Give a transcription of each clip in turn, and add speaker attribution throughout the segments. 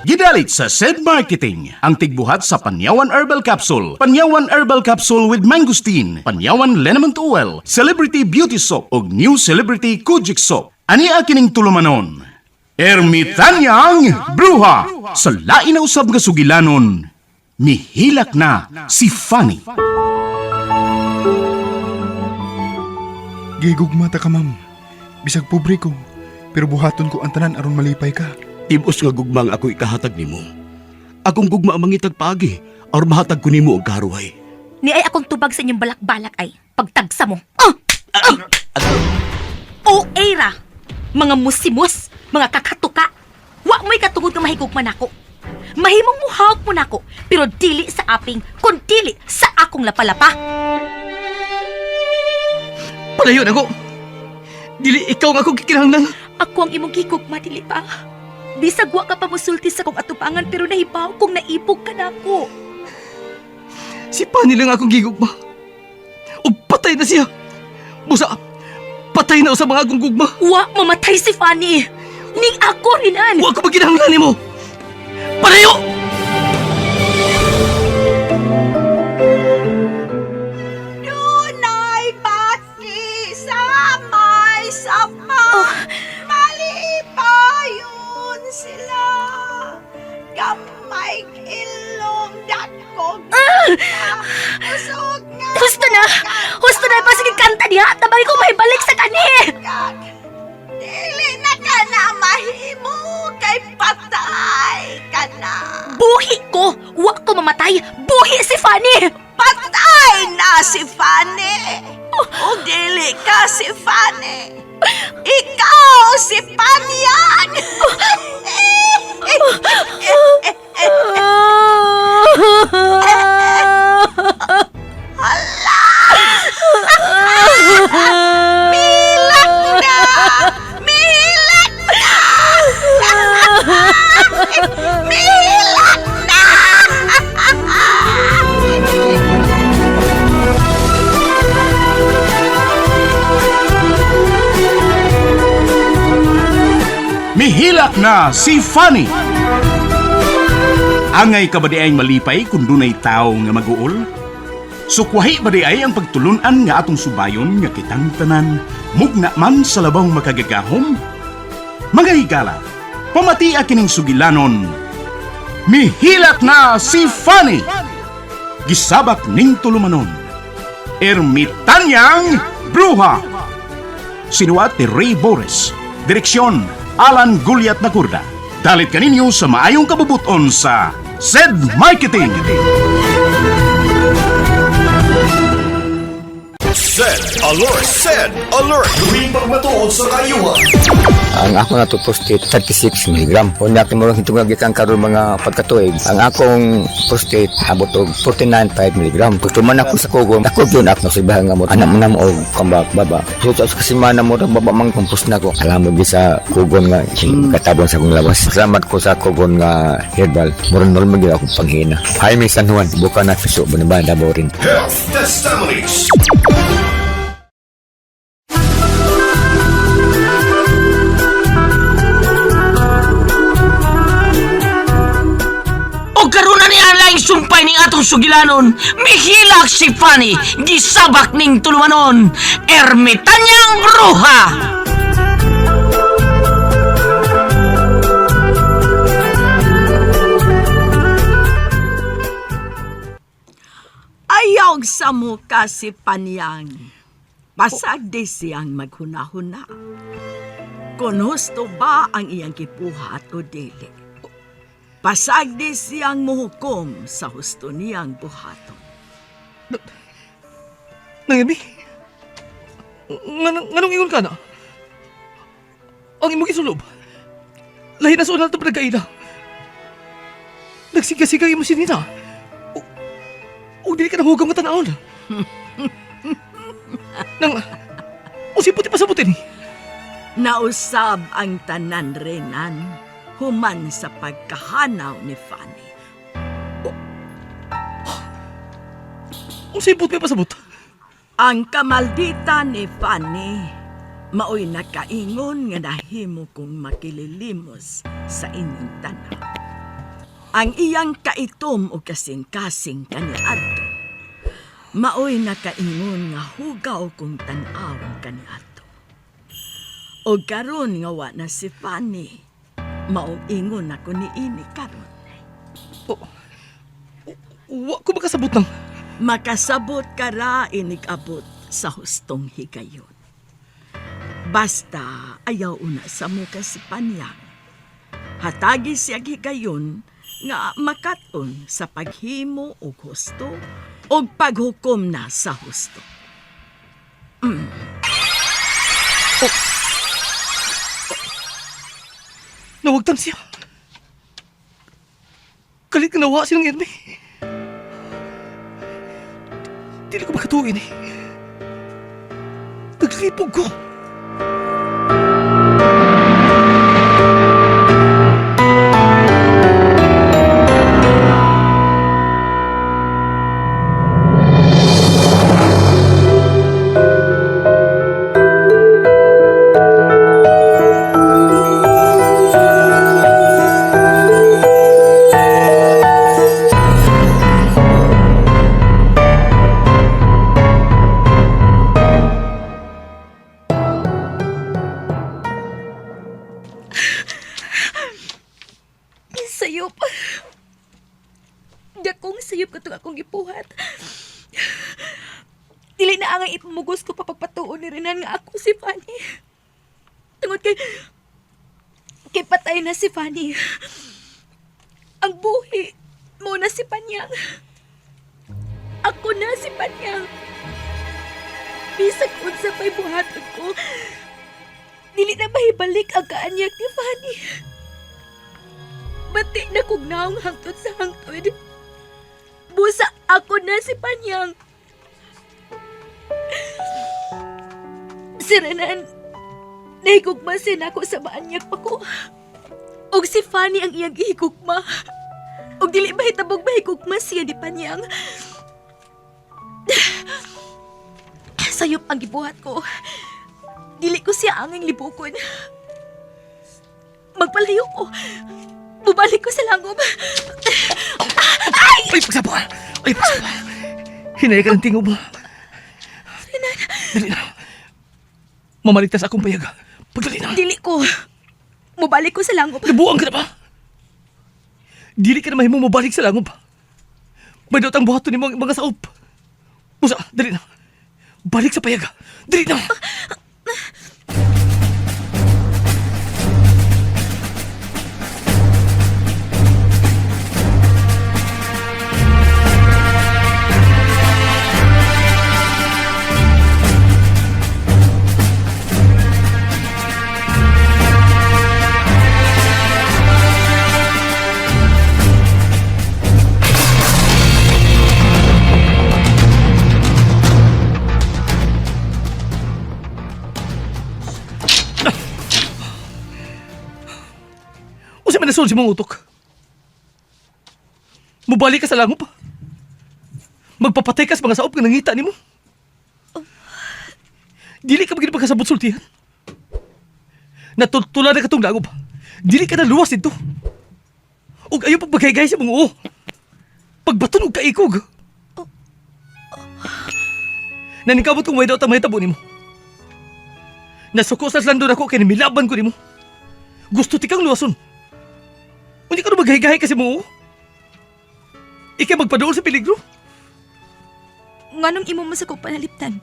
Speaker 1: Gidalit sa SED Marketing ang tigbuhat sa Panyawan Herbal Capsule, Panyawan Herbal Capsule with Mangosteen, Panyawan Liniment Oil, Celebrity Beauty Soap ug New Celebrity Kojic Soap. Ani kining tulumanon? Ermitanyang Bruha sa lain na usab nga sugilanon. Mihilak na si Fanny.
Speaker 2: Gigugma ta ka, ma'am. Bisag pobre ko, pero buhaton ko ang tanan aron malipay ka.
Speaker 3: Tibos nga gugma ang ako ikahatag nimo. Akong gugma ang mangitag paagi aron mahatag ko nimo ang karuhay.
Speaker 4: Ni ay akong tubag sa inyong balak-balak ay pagtagsa mo. Ah! Ah! O era, mga musimus, mga kakatuka. Wa mo'y katungod nga mahigugma nako. Mahimong muhawak mo nako, pero dili sa aping, kun dili sa akong lapalapa.
Speaker 5: Palayo na ko. Dili ikaw nga akong gikinahanglan.
Speaker 4: Ako ang imong gigugma, dili ba? Bisag wa ka pa musulti sa kong atubangan pero nahibaw kung naibog ka nako.
Speaker 5: Si Pani lang akong gigugma. Ug patay na siya. Busa, patay na sa mga akong gugma.
Speaker 4: Wa mamatay si Fanny. Ning ako rinan.
Speaker 5: Wa ko maginahanglan nimo. Palayo!
Speaker 6: Dunay bati sa may sapa. Malipayon sila. Gamay ilong dakog. Usog nga.
Speaker 4: Husto na! Husto na! Pasige kanta diha! Tabagi ko may balik sa kani!
Speaker 6: kag. Dili na ka na mahimo kay patay ka na.
Speaker 4: Buhi ko! Wa ko mamatay! Buhi si Fanny!
Speaker 6: Patay na si Fanny. O dili ka si Fanny. Ikaw si Panyang. Milak na! Milak na! Milak na!
Speaker 1: Mihilak na si Fanny. Angay ka ba di ay malipay kung dunay tao nga maguol? Sukwahi ba di ay ang pagtulunan nga atong subayon nga kitang tanan, mugna man sa labang makagagahom? Mga higala, pamatia kining sugilanon. Mihilak na si Fanny! Gisabak ning tulumanon. Ermitanyang Bruha! Sinuat ni Ray Boris. Direksyon, Alan Guliat Nakurda. Dalit kaninyo sa maayong kabubuton sa SED Marketing.
Speaker 7: Set alert. Set alert. Tuwing pagmatuod sa kayuhan.
Speaker 8: Ang ako na to prostate 36 mg. Unya kay murag hitungag gikan karon mga pagkatuig. Ang akong prostate abot og 49.5 mg. Tuman ako sa kugon, ako gyud ako sa nga mo anak mo na mo og kambak baba. So sa kasimana mo baba mang kumpos na ko. Alam mo gyud sa kugon nga katabon sa akong lawas. Salamat ko sa kugon nga herbal. Murag normal gyud akong panghina. Jaime San Juan, buka na piso Banaban, Davao rin.
Speaker 7: Health testimonies.
Speaker 5: O karon na ni Alaing sumpay ning atong sugilanon. Mihilak si Fanny, gisabak ning tulumanon. Ermitanyang Bruha!
Speaker 6: Ayaw sa muka si Panyang. Pasag di siyang maghunahuna. Kung husto ba ang iyang gibuhat o dili. Pasag di siyang muhukom sa husto niyang buhaton.
Speaker 5: Nangabi? Nganong ingon ka na? Ang imong gisulob. Lahi na sa unang ito nagkaila. Nagsiga-siga imo sinina. O dili ka nahugam nga tanawon. Nang, o si puti pasabutin ni.
Speaker 6: Nausab ang tanan renan human sa pagkahanaw ni Fanny.
Speaker 5: O si puti pasabot.
Speaker 6: Ang kamaldita ni Fanny maoy nakaingon nga nahimo kong makililimos sa inyong tanan. Ang iyang kaitom o kasing-kasing kaniadto. Maoy nakaingon nga hugaw kung tan-awon kaniadto. O karon nga wa na si Fanny, maong ingon ako niini karon.
Speaker 9: Wa ko makasabot nang.
Speaker 6: Makasabot ka ra inig-abot sa hustong higayon. Basta ayaw una sa muka si Panyang. Hatagi siya higayon nga makaton sa paghimo og husto og paghukom na sa husto.
Speaker 9: Nawagtan siya. Kalit nga nawa siyang Ermi. Dili ko makatuin eh. Naglipog ko.
Speaker 4: Sayop. Dakong sayop katong akong gipuhat. Dili na angay ipamugos ko papagpatuon ni Renan nga ako si Fanny. Tungod kay kay patay na si Fanny. Ang buhi mo na si Panyang. Ako na si Panyang. Bisag unsa pa'y buhaton ko, dili na mahibalik ang kaanyag ni Fanny. Bati na kog naong hangtod sa hangtod. Busa ako na si Panyang. Si Renan, nahigugma siya nako sa maanyag pa ko. Og si Fanny ang iyang gihigugma. Og dili mahitabog mahigugma siya ni Panyang. Sayop ang gibuhat ko. Dili ko siya anging libukon. Magpalayo ko. Bubalik ko sa langob.
Speaker 9: Ay, pagsapa! Ay, pagsapa! Hinay ka ng tingob. Dali na. Mamaligtas akong payag. Pagdali na.
Speaker 4: Dili ko. Mubalik ko sa langob.
Speaker 9: Nabuang ka na ba? Dili ka na mahimo mabalik sa langob. May daot ang buhaton nimo ang mga saop. Musa, dali na. Balik sa payag. Dali na. Usa man nasol si mong utok. Mubalik ka sa langob. Magpapatay ka sa mga saop nga nangita nimo. Dili ka maging pagkasabot sultihan. Natultula na katong langob. Dili ka na luwas dito. Ug ayaw pagpaghaygay sa mga oo. Pagbaton og kaikog. Naningkamot kong may daot ang mahitabo nimo. Nasuko sa landon ako kay nimilaban ko nimo. Gusto ti kang luwason. Hindi ka na maghahigahi kasi mo. Ikay magpadool sa peligro.
Speaker 4: Nganong imo mo sa kong panaliptan?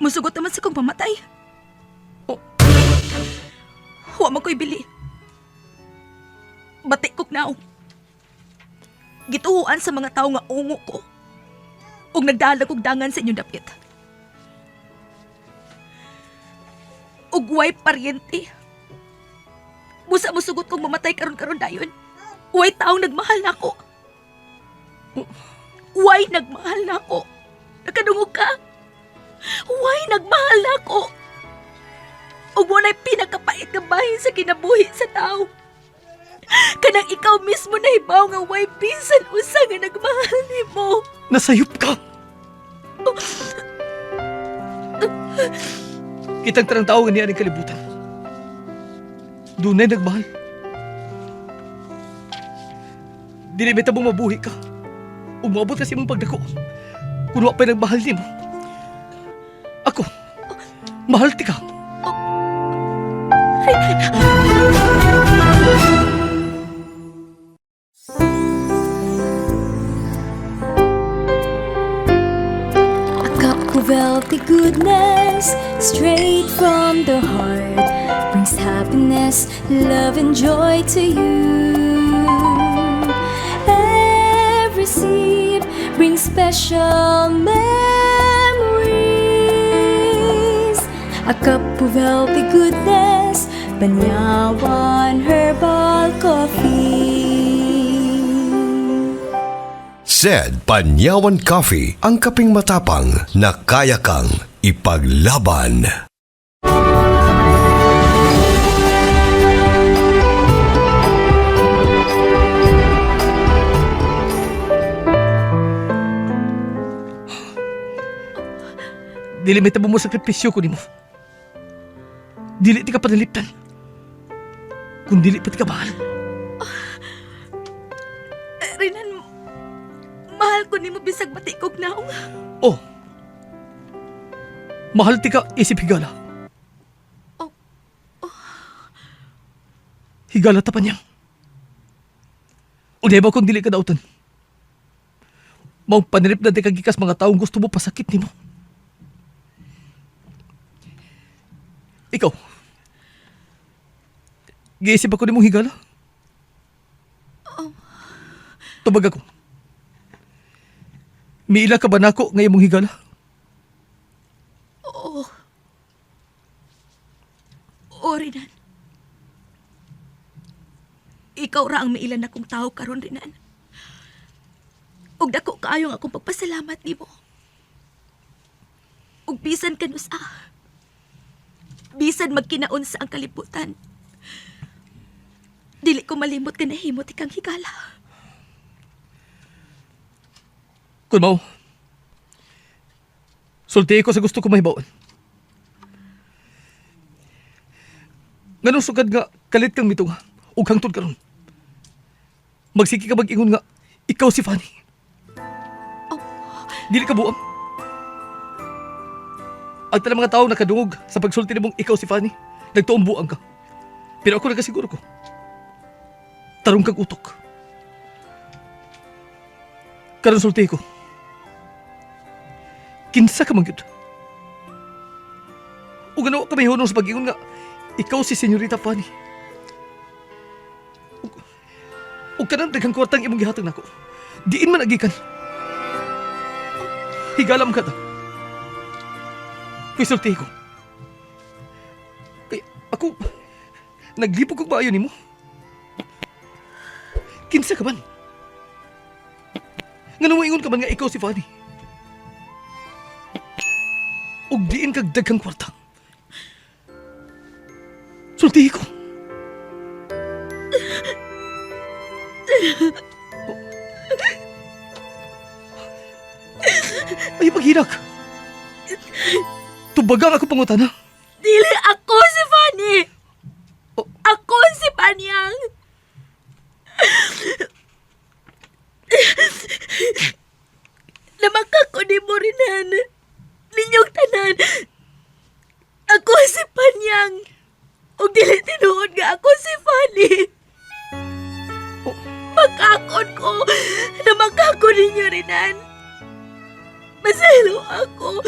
Speaker 4: Musugot naman sa kong pamatay.
Speaker 9: Oh.
Speaker 4: Huwa mo ko'y bili. Batik kog naong. Gituhuan sa mga tao nga ungo ko. Ug nagdala kog dangan sa inyong dapit. Ug way paryente. Busa musugot kong mamatay karon-karon dayon. Way taong nagmahal nako. Why nagmahal na ako? Nakadungog ka? Why nagmahal na ako? Ug wala'y pinakapait nga bahin sa kinabuhi sa tao. Kanang ikaw mismo nahibaw nga way bisan usa nga nagmahal nimo.
Speaker 9: Nasayop ka. Kitang tarang tao nga niya ng kalibutan. Dunay nagmahal. Dili bitaw mong mabuhi ka. Ug moabot ka sa imong pagdako. Kung wa pa'y nagmahal nimo. Ako, mahal ti ka.
Speaker 10: A cup of healthy goodness straight from the heart brings happiness, love, and joy to you. Every sip brings special memories. A cup of healthy goodness, Banyawan Herbal Coffee.
Speaker 7: Said Panyawan Coffee, ang kaping matapang na kaya kang ipaglaban.
Speaker 9: Dili may tabo mo sakripisyo ko nimo. Dili ti ka panaliptan. Kung dili pa ti ka mahal.
Speaker 4: Renan, mahal ko nimo bisag batikog naong.
Speaker 9: Oh. Mahal ti ka isip higala.
Speaker 4: Oh.
Speaker 9: Higala ta pa niya. Unay ba kung dili ka dautan? Maong panirip na di ka gikas mga taong gusto mo pasakit nimo. Ikaw. Giisip ako nimong higala. Tubag ako. Miila ka ba nako nga imong higala?
Speaker 4: Oo. Oo, Renan. Ikaw ra ang mailan akong tao karon, Renan. Ug dako kaayo ang akong pagpasalamat nimo. Ug bisan kanusa. Bisan magkinaon sa ang kalibutan. Dili ko malimot ka nahimot ikang higala.
Speaker 9: Kun mao. Sulti ko sa gusto ko mahibaon. Nganong sugad nga kalit kang mitunga ug hangtod karon. Magsige ka mag-ingon nga ikaw si Fanny. Dili ka buang. Ang tanang mga tao nakadungog sa pagsulti nimong ikaw si Fanny, nagtuong buang ka. Pero ako nagasiguro ko. Tarong kag utok. Karon sulti ko. Kinsa ka man gyud. Ug ano ka may hunong sa pag-ingon nga ikaw si Senyorita Fanny. Ug, ug kanang daghang kwartang imong gihatag nako. Diin man agikan. Higalam ka ta. Kuy sulti ko. Kay ako naglipog kog maayo nimo. Kinsa ka man? Nganong moingon ka man nga ikaw si Fanny? Ug diin kag daghang kwarta. Sultihi ko. Ay, paghinak. Tubagang ako pangutana.
Speaker 4: Dili ako si Fanny!
Speaker 9: Oh.
Speaker 4: Ako si Panyang! Namakak ko ni mo rinan. Ninyong tanan. Ako si Panyang. Ug dili tinuod nga ako si Fanny.
Speaker 9: Oh.
Speaker 4: Magkakon ko. Namakako ninyo rinan. Maselo ako.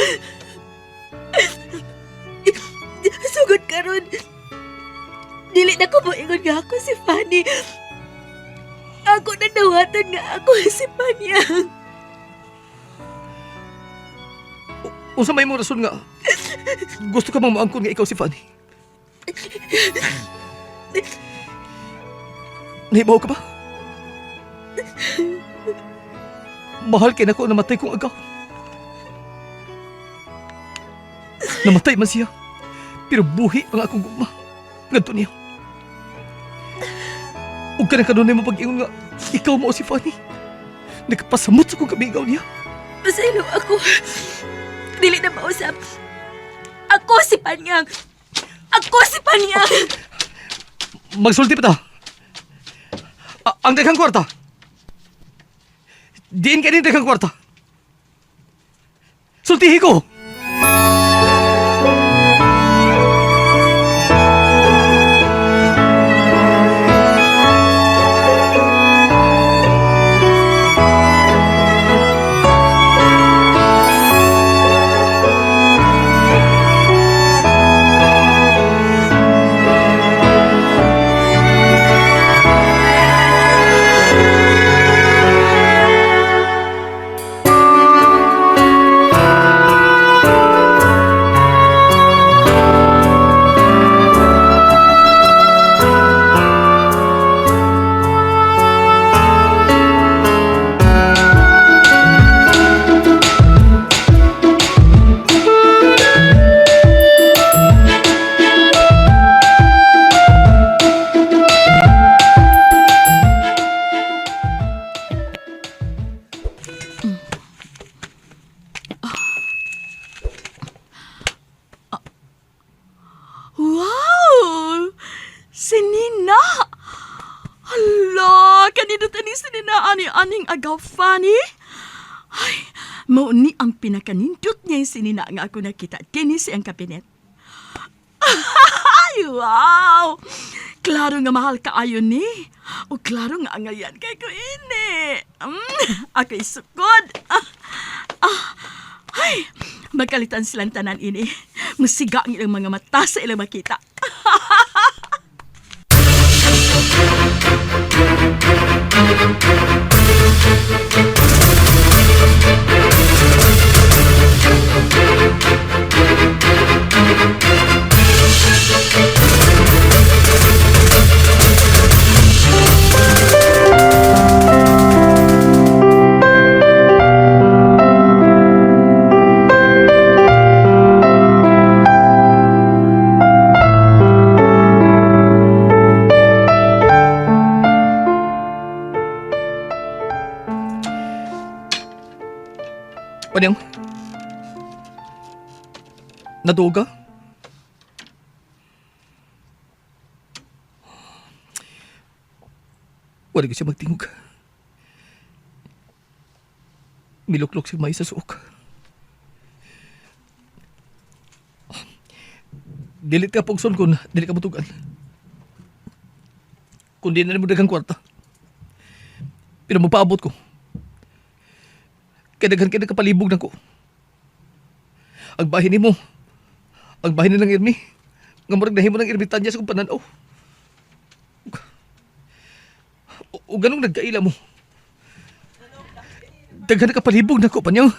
Speaker 4: Sugod karon. Dili na ko moingon nga ako si Fanny. Ako na dawatan nga ako si Panyang.
Speaker 9: Unsa may mong rason nga gusto ka mang maangkon nga ikaw si Fanny? Nahibaw ka ba? Mahal kay nako namatay kong agaw. Namatay man siya. Pero buhi ang akong gugma. Ngadto niya. Ug kanang kanunay mo pag-ingon nga ikaw mao si Fanny. Nagpasamot sa kong kabigaw niya.
Speaker 4: Maselo ako. Dili na mausap. Ako si Panyang. Ako si Panyang.
Speaker 9: Magsulti pa ta. Ang daghang kwarta. Diin ka din daghang kwarta. Sultihi ko!
Speaker 6: Wow! Si Nina! Hala, kanino tani si Nina ani-aning agaw, Fanny? Ay, mao ni ang pinakanindot niya yung si Nina nga ako nakita. Dinis ang kabinet. Ay, wow! Klaro nga mahal kaayo ni. O klaro nga angayan kay ko ini. Ako'y sukod. Ah, ah, ay, magkalitan silang tanan ini. Musiga ang ilang mga mata sa ilang makita.
Speaker 9: Panyang? Natuog ka? Wala ko siya magtingog. Miluklok siya may sa suok. Dili ka pugson kung dili ka mutugan. Kung di na mo daghang kwarta. Pero magpaabot ko. Kay daghan kay nagkapalibog na ko. Ang bahin nimo. Ang bahin ng Irmi. Nga murag nahimo ng ermitanya sa kong pananaw. O ganong nagkaila mo. Daghan nakapalibog na ko panyang.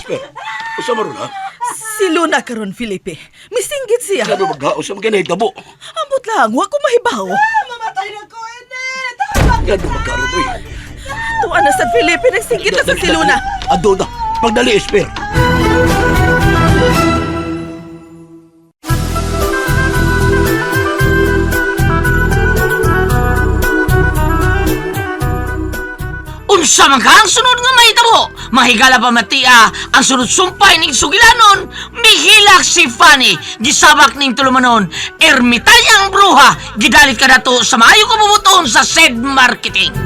Speaker 3: Esper, usa maron ha?
Speaker 11: Si Luna karon Felipe. Misinggit siya.
Speaker 3: Ano maghaos sa mga nahitabo?
Speaker 11: Ambot lang, wa ko mahibaw.
Speaker 6: Mamatay na ko, ini!
Speaker 3: Ngano magkaroon, oy?
Speaker 11: Tuwa na sa Felipe, nagsinggit na sa si Luna.
Speaker 3: Ado na, pagdali, Esper.
Speaker 5: Unsa man ka ang sunod nga mahitabo? Mahigala pa matia ang sunod sumpay ning sugilanon, mihilak si Fanny, gisabak ning tulumanon, ermitanyang bruha, gidalit ka dato sa maayo kabubuton sa said marketing.